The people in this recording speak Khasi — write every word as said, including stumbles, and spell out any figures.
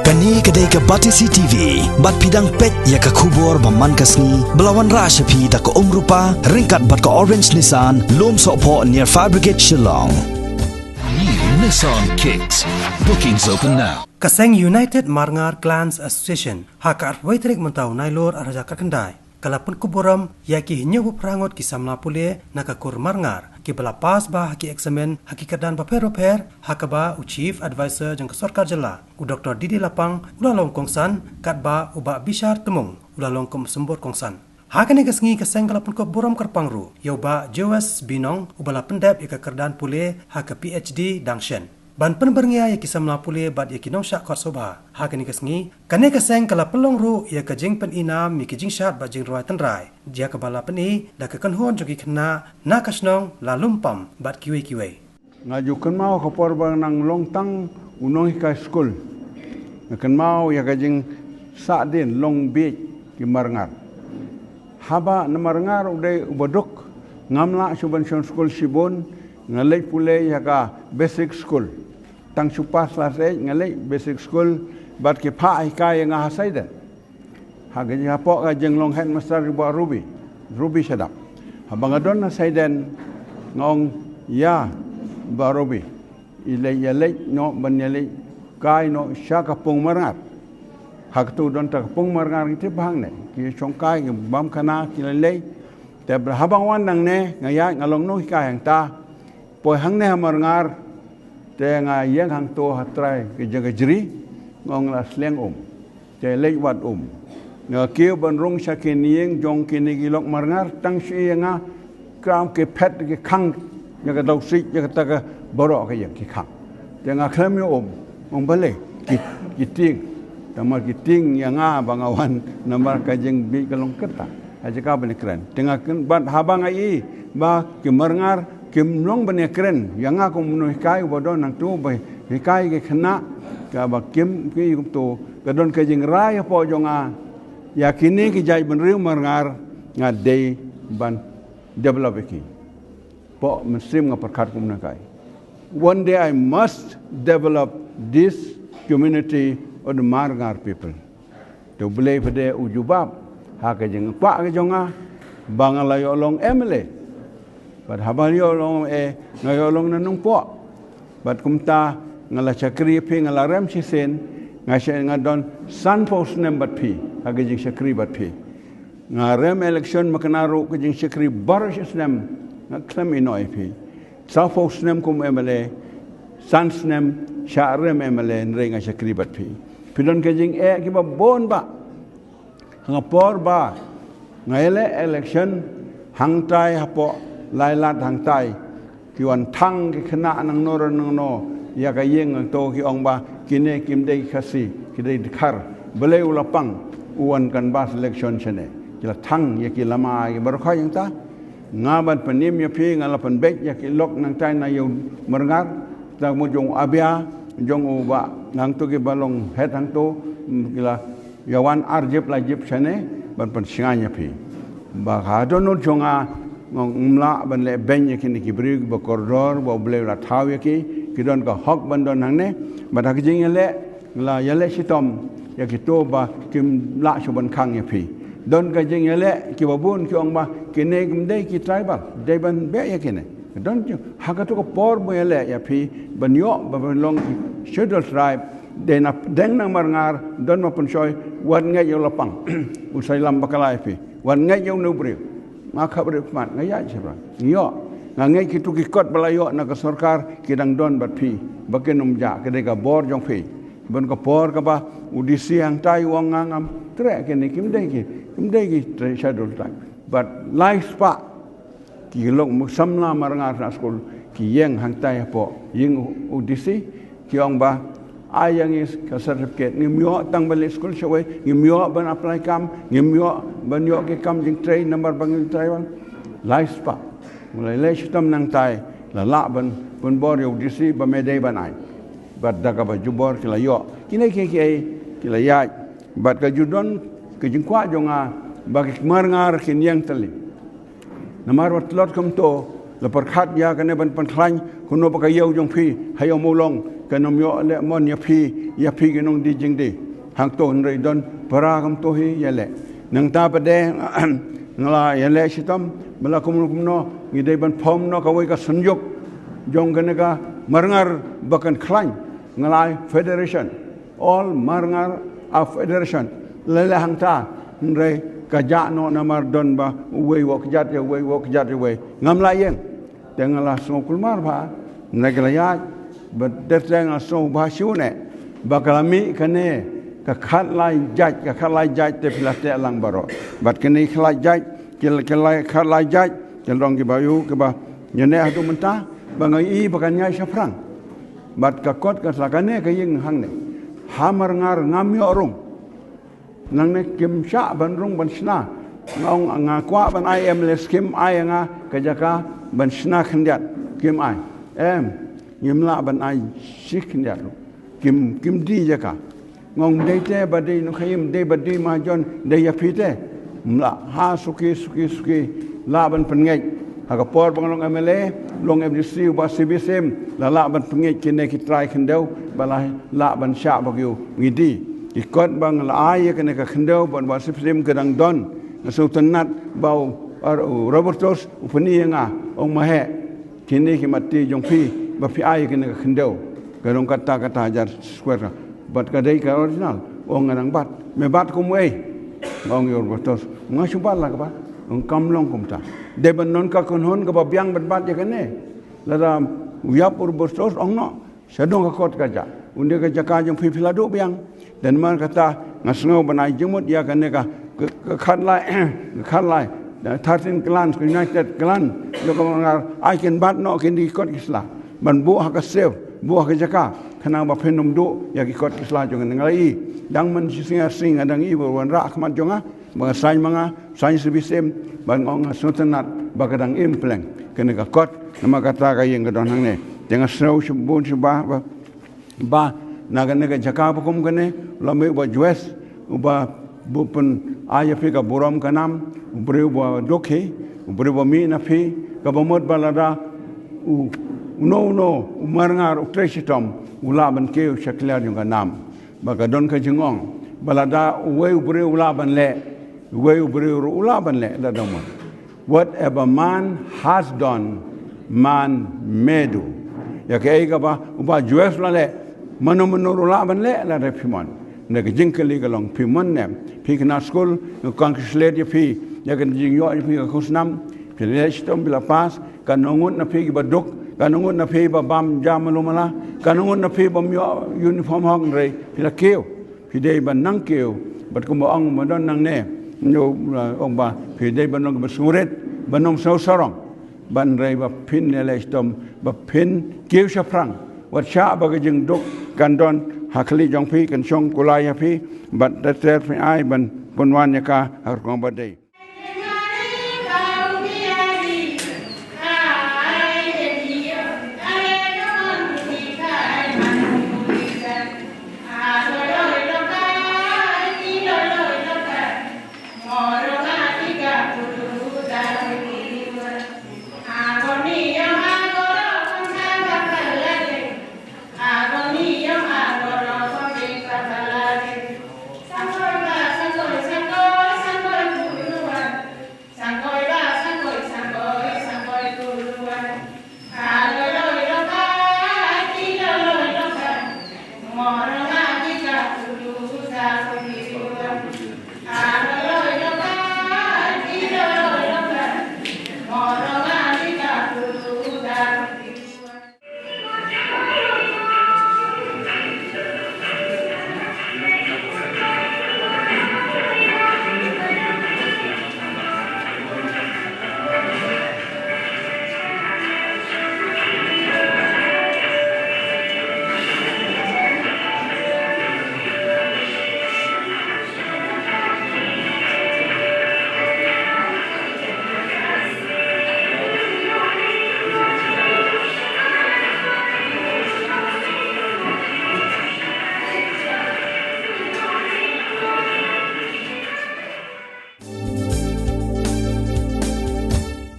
Kane ka dei ka Batesi T V, bad phi dang peit ïa ka khubor ba man ka sngi, ba la wanrah sha phi da ka Umrupa, ryngkat bad ka Orange Nissan, Lumsohphoh near Fire Brigade Shillong. New Nissan Kicks. Bookings open now. Ka seng United Marngar Clans Association, ha ka arphew tarik mynta u Nailur arhajar khyndai, ka la pynkup burom ïa ki hynñiewphew phra ngut ki samla pule na ka kur Marngar, kiba la pass bha ha ki eksamin ha ki kyrdan bapher bapher, ha kaba u Chief Adviser jong ka sorkar jylla, u Doctor D D Lapang, u la long kongsan, katba u Bah Bishar Tmung u la long kum u symbud kongsan. Ha kane ka sngi ka seng ka la pynkup burom kyrpang ruh ïa u Bah Joas Binong, uba la pyndep ïa ka kyrdan pule ha ka P H D dang shen. Ban pynbyrngia ïa ki samla pule bad ïa ki nongshah khot sngewbha ha kane ka sngi, kane ka seng ka la pynlong ruh ïa ka jingpyni nam ïa ki jingshad bad jingrwai tynrai, ïa kaba la pyni da ka kynhun jong ki khynnah na ka shnong Lalumpam bad kiwei kiwei. Nga ju kynmaw ka por ba nang long tang u nonghikai skul. Nga kynmaw ïa ka jingsahdien long bieit ki Marngar. Haba na Marngar u dei uba duk, ngam lah shuh ban shon skul shibun, nga leit pule ïa ka basic school. Tang shu pass class eight nga leit basic school, bad ki phah hikai ïa nga ha Saiden. Ha ka jing hapoh ka jinglong headmaster u Bah Ruby, Ruby Shadap. Haba nga don ha Saiden, nga ong ïa Bah Ruby, i leit, ïa leit noh ban ïa leit kai noh sha ka pung Marngar. Ha katu don ta ka pung Marngar, ngi tip hangne ki shong kai, ki bam khana, ki lei lei. Te haba nga wan nangne, nga ïaid, nga long nonghikai hangta. Poi hangne ha Marngar, te nga ïeng hangto ha trai ka jaka jri, nga ong la sliang um. Te leit wad um. Nga kiew ban rung sha ki ïing jong kine ki lok Marngar, tang shu ïa nga kram ki phet ki khang, ïa ka dau sik, ïa kata ka baroh ka ïing ki khang. Te nga khlem ïoh um, ong balei, ki, ki tieng. Namar ki tieng ïa nga ba nga wan, namar ka jingbieit ka long kata. Ha jaka ban ïakren. Te nga kren, bad haba nga i ba ki Marngar kim long ban ïakren ïa nga kum u nonghikai uba don hangto ba hikai ki khynnah, kaba kim ki kumto, ka don ka jingrai hapoh jong nga ïa kine ki jaitbynriew Marngar, nga dei ban develop ïa ki. Hapoh mynsiem nga pyrkhat kum u nonghikai, one day I must develop this community of the Marngar people. Te U Blei pat u jubab ha ka jingkwah ka jong nga ba nga la ïoh long M L A. Bad haba ïoh long eh, nga ïoh long na Nongpoh. Bad kumta nga la shakri phi, nga la rem shisien, nga sha, nga don sanphew snem bad phi ha ka jingshakri bad phi. Nga rem election, ma kane ruh ka jingshakri baroh shi snem, nga khlem ïehnoh ïa phi. Sawphew snem kum M L A, san snem shah rem M L A, hynrei nga shakri bad phi. Phi don ka jingeh kiba bun bah. Ha ka por ba nga ïaleh election hangtai hapoh Lailad hangtai, ki wan thang ki khynnah nangno re nangno ïa ka ïing hangto, ki ong ba kine kim dei Khasi, ki dei Dkhar. Balei u Lapang u wan canvass election shane? Ki la thang ïa ki lama, ïa ki baroh hangta. Nga ban pynim ïa phi, nga la pynbeit ïa ki lok nangtai na ïew Marngar, ta mut jong u Abia, jong u Bah, hangto kiba long head hangto, mm, ki la ïa wan ar jip lai jip shane ban pynshngaiñ ïa phi. Ba ka dohnud jong nga, ngam lah ban leh beiñ ïa kine ki briew ba kordor, ba U Blei u la thaw ïa ki, ki don ka hok ban don hangne. Bad ha ka jingïaleh, la ïaleh shitom ïa kito ba kim lah shuh ban khang ïa phi. Don ka jingïaleh kiba bun ki ong ba kine kim dei ki tribal, dei ban beh ïa kine. Don ki, ha kato ka por ba ïaleh ïa phi ban ïoh ba phin long ki Scheduled Tribe, dei na pdeng na Marngar, don ma pynshoi, wat ngeit ïa u Lapang, u sa ïalam bakla ïa phi. Wat ngeit ïa une u briew. Nga khapbriew khmat, nga ïaid shaphrang. Ïoh, nga ngeit kito ki kot ba la ïoh na ka sorkar ki dang don bad phi, ba kin ym jah, ka dei ka bor jong phi. Ban ka por kaba u D C hangtai u ong nga ngam treh kine, kim dei ki, kim dei ki treh Scheduled Tribe. Bad lai spah ki lok samla Marngar na skul ki ïeng hangtai hapoh ïing u, u D C, ki ong ba ai ïa ngi ka certificate, ngim ïoh tang ban leit skul shawei, ngim ïoh ban apply kam, ngim ïoh ban ïoh ki kam jingtrei namar ba ngim trei bang. Lai spah. Mula lei shitom nangtai la lah ban pynbor ïa u D C ba me dei ban ai. Bad da kaba jubor ki la ïoh. Kine kiei kiei ki la ïaid. Bad ka ju don ka jingkwah jong nga ba ki Marngar kin ïeng tylli. Namar ba tlot kumto la pyrkhat ïa kane ban pynkhlaiñ kumno ba ka ïew jong phi ha Ïew Mawlong Ka nong ïoh leh mon ïa phi, ïa phi ki nongdie jingdie. Hangto hynrei don para kumto hi ïaleh. Nangta pat de nga la ïaleh shitom, ba la kumno kumno ngi dei ban form noh kawei ka synjuk jong kane ka Marngar Bakan Khlaiñ. Nga la ai federation, All Marngar a Federation. Leh leh hangta, hynrei ka jah noh namar don ba uwei u kjat ïa uwei, u kjat ïa uwei. Ngam la ïeng. Te nga la sngew kulmar bha, nga la ïaid, ba dei te nga la sngew bha shuh ne, ba ka la mih kane ka khatlai jait, ka khatlai jait te phi la teh lang baroh. Bad kine khatlai jait, ki la, ki la khatlai jait, ki la dang kiba ïoh, kiba ïa ne haduh mynta, ba nga i ba kan ïaid shaphrang. Bad ka kot ka sla kane ka ïing hangne. Ha Marngar ngam ïoh rung. Nangne kim shah ban rung ban shna. Nga ong nga kwah ban ai M L A scheme ai nga ka jaka ban shna khyndiat. Kim ai. Em, ngim lah ban ai shi khyndiat ruh. Kim, kim die jaka. Nga ong dei te ba dei nongkhaïi, dei ba dei mahajon, dei ïa phi te. Mlah ha suki, suki, suki. Lah ban pynngeit. Ha ka por ba nga long M L A, long M D C uba C B C M, la lah ban pynngeit kine ki trai khyndew, ba la lah ban shah ba ki ïoh ngi die. Ki kot ba nga la ai ïa kane ka khyndew, ba uba C B C M ka dang don, nga sngewtynnat ba u, ar, u Robertus, u pyni ïa nga, ong ma heh, kine ki mat die jong phi, ba phi ai ïa kane ka khyndew. Ka long kata kata hajar square ka. Bad ka dei ka original. Ong nga nang bat. Me bat kum ei. Ong ïa u Robertus. Nga shu bat la ka bat. Ong kam long kumta. Dei ban don ka kynhun kaba biang ban bat ïa kane. Lada u ïap u Robertus ong noh. Sha dong ka kot ka jah. Ynda ka jaka jong phi phi la duh biang. Te namar kata nga sngew ban ai jingmut ïa kane ka, ka, ka khatlai, ka khatlai. Da thirteen clans, ka United Clan. Ïa ka Marngar ai kin bat noh kin die kot ki sla. Ban buh ha ka safe, buh ha ka jaka. Khnang ba phin ym duh ïa ki kot ki sla jong nga, nga la i. Dang man shi sngi ar sngi nga dang i ba wanrah khmat jong nga. Ba nga sign ma nga, sign C B C M, ba nga ong nga sngewtynnat ba ka dang im pleng kane ka kot, namar kata ka ïing ka don hangne. Te nga sngew shibun shiba ba, ba na kane ka jaka ba kum kane, la mih uba Joes, uba bu pyn ai ïa phi ka burom ka nam, u briew ba duk hi, u briew ba mih na phi, kaba mut ba lada u, uno uno u Marngar u trei shitom, u lah ban kiew sha kliar jong ka nam. Ba ka don ka jingong. Ba lada uwei u briew u lah ban leh. Uwei u briew ruh u lah ban leh, lada mon. Whatever man has done, man may do. Ïa kaei kaba uba Joes u la leh, mano mano ruh u lah ban leh, lada phi mon. Nda ka jingkylli ka long phi mon ne em. Phi khynnah skul, nga congratulate ïa phi. Ïa ka jingïoh ïa phi ka khusnam. Phi leh shitom phi la pass. Katno ngut na phi kiba duk, katno ngut na phi ba bam ja malu mala, katno ngut na phi bym ïoh uniform hok, hynrei phi la kiew, phi dei ban nang kiew, bad kumba ong ba don nangne, ong ba phi dei ban long ba sngewrit, ban long sngewsih sarong, ban, hynrei ba phin ïaleh shitom, ba phin kiew shaphrang, wat shah ba ka jingduk kan don ha khlieh jong phi, kan shong kulai ïa phi, bad ter ter phi ai ban pynwan ïa ka ha ka rukom ba dei.